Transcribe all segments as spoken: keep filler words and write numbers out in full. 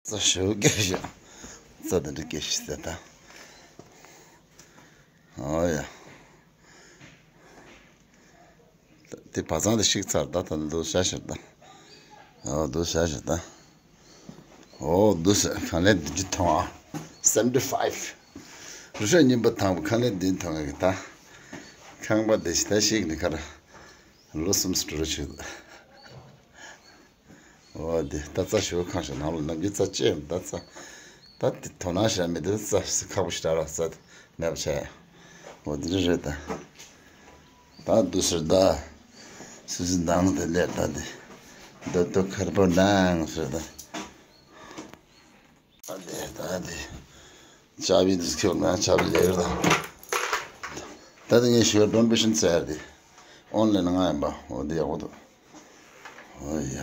རྩྭ་ཞོ་སྐྱེས་ཤག་རྩྭ་དེ་འདྲ་སྐྱེས་ཤག་ཟེར་ད། ཨོ་ཡ། དེ་བ་ཚང་དེ་བཤིག་ཚར་ད། ད་འདུག་བྱ་ཤར་ད། ཨོ་འདུག་བྱ་ཤར་ད། ཨོ་འདུག་ཟེར། ཁང་ལས་བདུན་ཅུ་ཐོན་ཨ། seventy five། རུ་ཤ་རྙིང་པ་དང་པོ་ཁང་ལས་བདུན་ཐོན་གི་ད། ཁང་པ་དེ་ཞིག་ད་བཤིག་ནི་ཁར། ལོ་གསུམ་སུ་འགྲོ་ཆུག་འོ་དེ་ད་རྩྭ་ཞོ་ཁང་ཞིག་ནང་ལ་ནམ་རྒྱུན་རྩྭ་བཅད་ཡོང་ད་རྩྭ། ད་དེ་དོ་སྣང་བྱས་མེད་དུས་རྩྭ་ཁག་པོ་ཞིག་རག་ར་རྩྭ་དེ་མེད་པ་བྱས། འོ་དེ་རེད་རེད་ད། ད་འདུག་ཟེར་ད། སུ་སུ་འདང་དེ་ལས་ད་དེ། ད་དུ་ཁར་པོ་འདང་ཟེར་ད། ད་དེ་ད་དེ། ཅ་བི་འདི་ཁྱོད་ང་ཅ་བི་ལེགས་ར། ད་དེ་ངས་ཞུ་ཌོན་པེ་ཤན་ཙེ་ཡར་དེ། ཨོན་ལན་ང་ཡིན་པ་འོ་དེ་ཡག་པོ་འདུག་འོ་ཡ།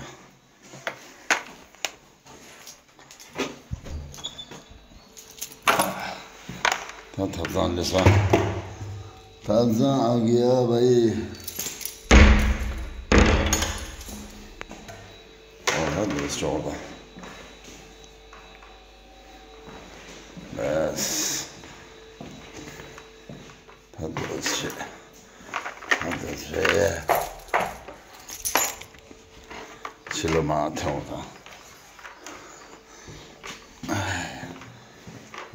ད་ཐབ་ཚང་ལས་ས། ཐབ་ཚང་ཨ་གི་ཡ་བ་ཡི། ཨོ་ད་འདི་ལས་ཅོག་ད། ལས། ད་འདི་ལས་ཆེ། ད་འདི་ལས་ཆེ། ཕྱི་ལོ་མ་ཐོན་དང་།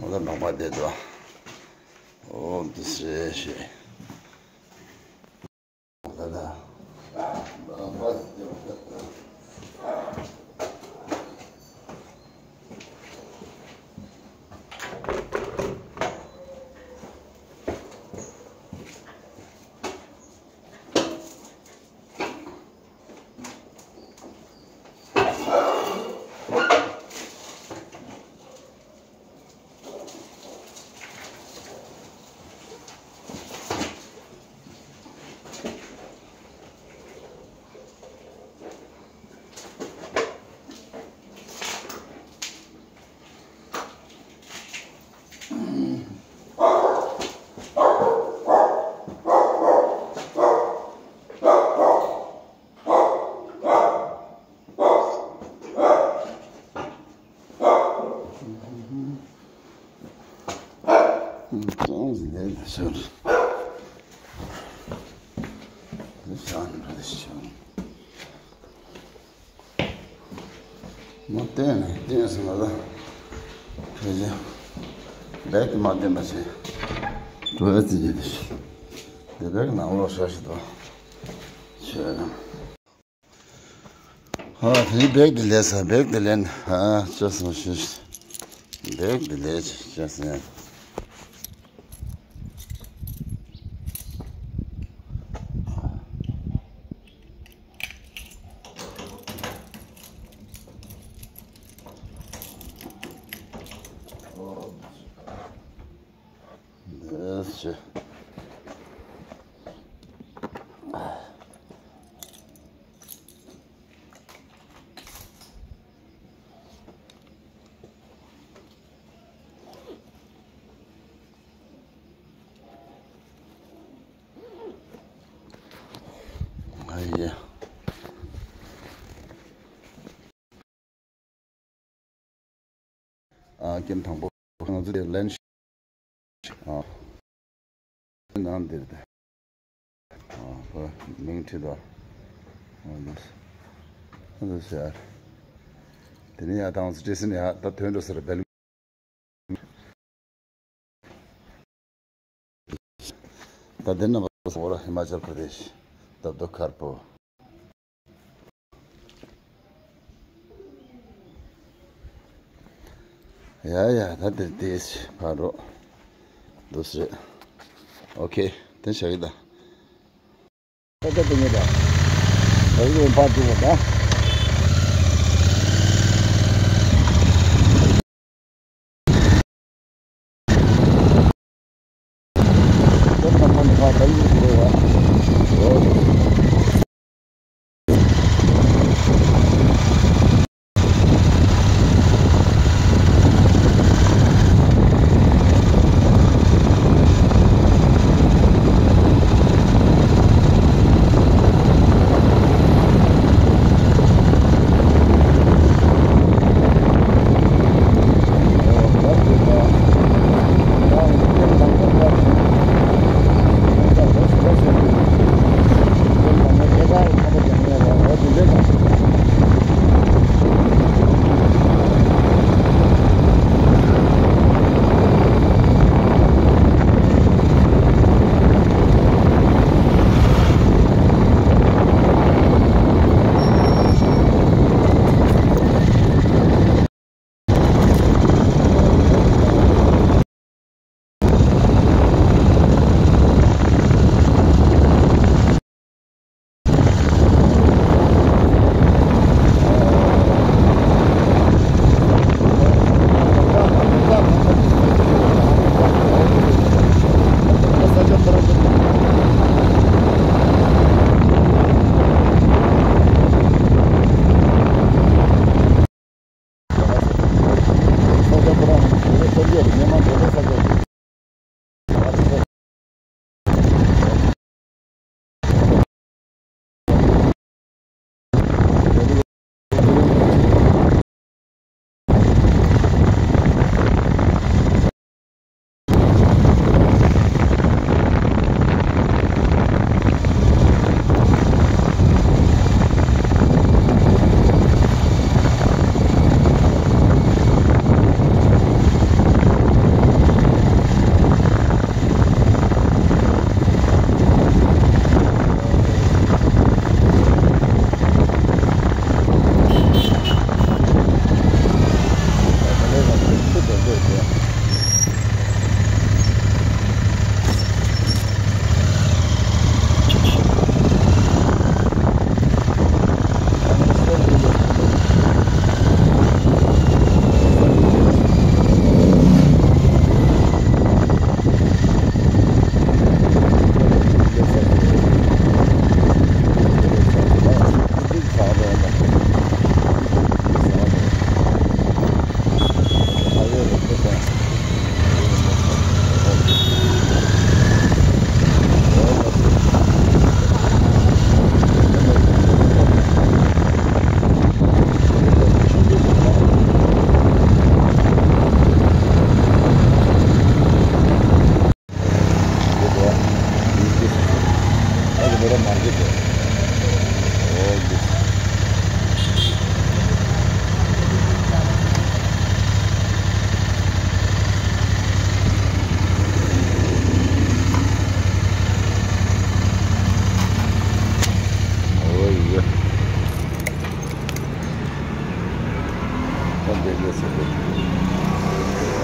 འོ་ད་ནང་པ་བསྡད་དོ། འོ་འདི་ཟེར་ཞེས། མ་བསྟན་ནས་བསྟན་སོང་ལ། ཕལ་ཆེར་བེག་དེ་མ་བསྟན་པ་བྱས། འགྲོ་ཡ་རྩིས་ཀྱི་དེ་ཞིག་དེ་བེག་ནང་ལོགས་ཤོག་ཞིག་ཏུ་བྱས། ཨ་དེ་བེག་དེ་ལས་ས་བེག་དེ་ལེན། ཨ་ཅོ་སོང་ཞིག་བེག་དེ་ལས་ཅི་ཅོ་སོང་། འདི་ཕྱི། ཨ་ཡེ། ཨ་ཀེམ་དང་པོ་ང་ཚོ་དེ་ལེན་ཤ་ཨ་ནང་འདིར་དེ་ཨ་ཁོ་མིང་ཁྲིད་དོ། ཨ་འདི་ཨ་འདི་ཟེར། དེ་ནས་ཡ་དང་ཚོ་བྲེ་སིན་ཡ་ད་དོན་འགྲོ་ཟེར་བེལ། ད་དེ་ན་བ་སོང་ར་ཧི་མ་ཅལ་པྲ་དེཤ་ད་དོ་ཁར་པོ། ཡ་ཡ་ད་དེ་དེ་ཕ་རོ་དོ་སེ། ཨོ་ཁེ་དེ་ཤ་གི་ད། ད་ད་དེ་ངེས་ད། ད་ཡོད་ཕ་དེ་ངེས་ད།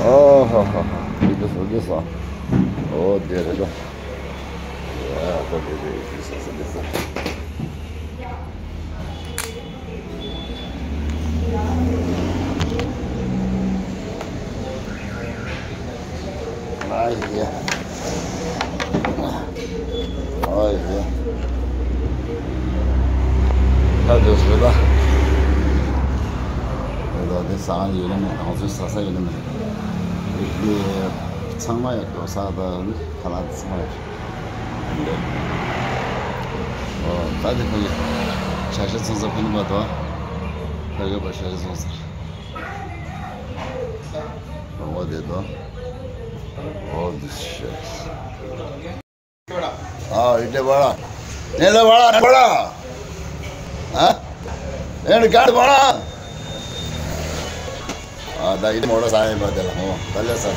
ཨོ་ཧོ་ཧོ་ཧོ། འདི་ཚོ་འདི་ཚོ། ཨོ་དེ་རེད་དོ། ཡ་ད་དེ་རེད། འདི་ཚོ་འདི་ཚོ། ཨ་ཡ། ཨ་ཡ། ད་དེ་ཚོ་ད། ད་དེ་ཟ་ཁང་ཡོད་ན་མེད། ང་ཚོའི་ཟ་ས་ཡོད་ན་མེད། འདི་ཚང་མ་ཡོད་དོ། ཟ་ད་ཁ་ལག་ཚང་མ་ཡོད། ཨོ་ད་དེ་ཁོ་ཡི་ཆ་ཤས་ཚོང་ས་ཕུ་ནུ་མ་དོ། ཕ་གི་པ་ཆ་ཤས་ཚོང་ས། ཨོ་དེ་དོ། ཨོ་དེ་ཤེས། ཨ་ཡི་དེ་བ་ལ། ནེ་ལ་བ་ལ་བ་ལ། ཨ། ཨེ་ནི་ག་བ་ལ། ཨ་ད་ཡི་མོ་ལ་ས་ཡི་བ་དེ་ལ་ཧོ། ད་ལེ་ས་དེ།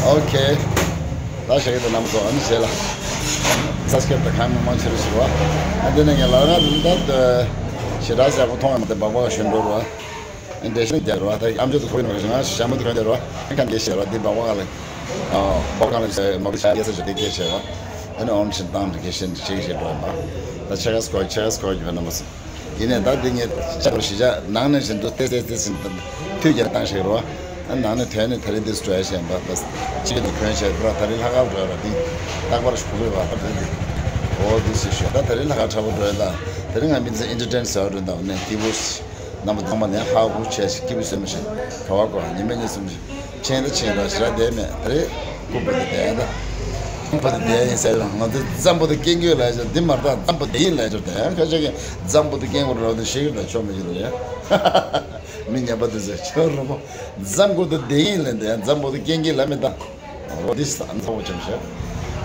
ཨོ་ཁེ། ད་ཤེས་གི་ད་ནམ་སོ་ཨ་ནི་ཤེས་ལ། ས་སྐྱེབ་ད་ཁ་མི་མང་ཆེ་རུ་ཞིག་བ། ཨ་དེ་ནས་ངས་ལ་ང་ད་ད་ཞེ་དྲག་ཟེར་བ་མཐོང་ཡ་མ་དེ་བག་བག་ཤོན་འགྲོ་རུ་བ། འདྲེ་ཤིང་རྒྱལ་རོ། ད་ཨམ་ཅོག་ཏུ་ཁོ་ཡིན་ནོ་ང་ཞྭ་མོ་དུ་ཁོ་རྒྱལ་རོ། ཁ་འདྲེ་ཤེས་རོ། འདི་བ་བ་ལ། ཨ་བ་གང་ལ་ཟེར་མ་གི་ཆ་རྒྱལ་ས་ཞོ་དེ་རྒྱལ་ཤེས་རོ། ཨ་ནི་ཨོན་ཤིན་ཏང་དུ་རྒྱལ་ཤེས་ཤེས་ཤེས་རོ་མ། ད་ཆ་ག་སྐོ་ཆ་ག་སྐོ་གི་བ་ན་མ་སོ། ཡིན་ནས་ད་འདི་ངས་ཆ་རོ་ཤི་ཆ་ནང་ནས་བཞིན་དུ་ཏེ་ཏེ་ཏེ་ཟིན་དུ་ཐུག་རྒྱལ་བཏང་ཤེས་རོ། ཨ་ནང་ནས་ཐོན་ནས་ད་རེ་འདི་སུ་འགྲོ་ཡ་ཤེས་པ་ད་ཅི་ག་འདི་ཁོན་ཤེས་རོ། ད་རེ་ལྷ་ཁང་འགྲོ་ཡ་རོ། འདི་རྟག་པར་ཤུ་གུ་བ་ད་འདི་འདི་ཨོ་འདི་སི་ཤོ་ད་ད་རེ་ལྷ་ཁང་ཁྲ་བོ་འགྲོ་ཡ་ད་ད་རེ་ང་མི་ཚེ་ཨེན་ཊར་ཊེན་ཟེར་བ་འགྲོ་ད་ནས་འདི་བོ་ཤི། རྣམ་པ་ཚང་མ་ནས་ཧ་གོ་བྱས་ཤིག་སྐྱིད་པོ་བཟོས་མ་ཤིག་ག་བ་གོ་ཉི་མ་གཉིས་གསུམ་ཤིག་ཆེན་ད་ཆེན་ར་ཞི་ར་བསྡད་མེད་ད་རེ། ཀུ་པ་དེ་བསྡད་ད། ཀུ་པ་དེ་བསྡད་ཡིན་ཟེར་ན་ང་ཚོ་ཙམ་པོ་དེ་སྐྱེན་གྱི་ལ་ཞོ་འདི་མར་ད་ཙམ་པོ་དེ་ཡིན་ལ་ཞོ་དེ་ཡང་ཁ་ཤས་ཀྱི་ཙམ་པོ་དེ་སྐྱེན་གོ་ར་དེ་ཤེས་གི་ད་ཆོ་མི་ཞིག་རེད། མི་ཉམས་པ་དེ་ཟེར་ཆོ་རུ་མོ་ཙམ་གོ་དེ་བསྡད་ཡིན་ལ་འདི་ཡང་ཙམ་པོ་དེ་སྐྱེན་གྱི་ལ་མེད་ད། འོ་དེ་ས་ཚ་བོ་ཆེན་ཤོ།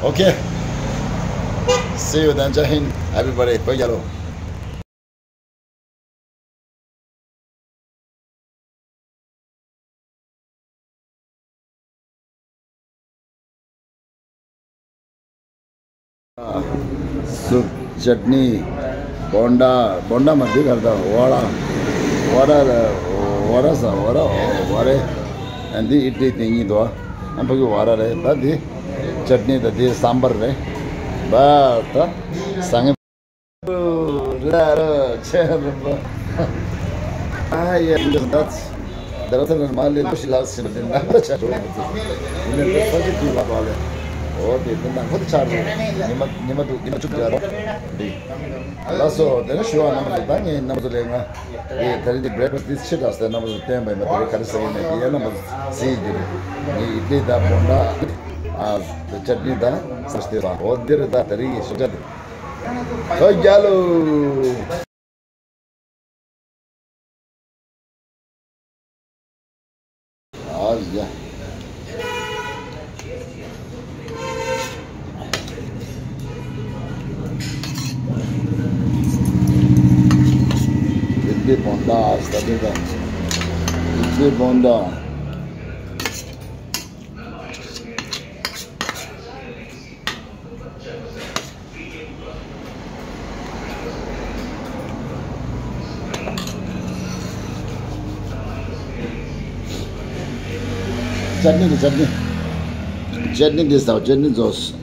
Okay, see you then. Jai Hind, everybody. བོད་རྒྱལ་ལོ། སུབ། ཅཊ་ནི། བོན་ཌ། བོན་ཌ་མ་འདི་གར་དང་། བ་ར། བ་ར། བ་ར་ས། བ་ར། བ་རེ། ཨ་འདི་ཨི་ཌི་ལི་དེ་གཉིས་དོ། ཨ་ཕ་གི་བ་ར་རེད། ད་འདི་ཅཊ་ནི་དང་འདི་སམ་བར་རེད། ད་ད་ཟ་ངེ། ར་ར་ཆེ་ར་པ། ཨ་ཡ་འདི་ད་ད་ར་ད་ར་མ་ལེ་ལོ་ཤི་ལགས་ཤི་ན་འདི་ན་ད་ཆ་རོ། འདི་ནས་ད་ས་ཅི་དུས་ལ་པ་ལེ། འོ་དེ་འདི་ན་ཁོ་ད་ཆ་རོ། ཉི་མ་ཉི་མ་དུ་ཉི་མ་བཅུ་བརྒྱ་རོ། འདི་ལགས་སོ། དེ་ནས་ཞུ་བ་རྣམ་པ་ཚོ་ད་ངས་རྣམ་པ་ཚོ་ལས་ང་དེ་ད་རིང་འདི་བྷེ་རེག་ཕ་སི་ཏི་ཆེ་དྲགས་སེ་རྣམ་པ་ཚོ་བསྟན་པ་ཡིན་པ། དེ་རིང་ག་རེ་ཟ་ཡིན་མེད་དེ་ཡ་རྣམ་པ་ཚོ་ཟེར་ཡི་རྒྱུ་རེད། ངས་ཨི་ཌི་ལི་དང་བོན་ཌ་ཨ་ཅཊ་ནི་དང་ས་སྟེ་ལ་འོ་འདི་རེད། ད་ད་རིང་གི་ཞོགས་ཇ་དེ། ཨོ་རྒྱལ་ལོ། ཨ་ཡ། དེ་དེ་བོན་ཌ་ཨ་སྟ་དེ་དང་། དེ་དེ་བོན་ཌ། ཅཊ་ནི་དེ་ཅཊ་ནི། ཅཊ་ནི་དེ་ཟ། ཅཊ་ནི་ཟོས།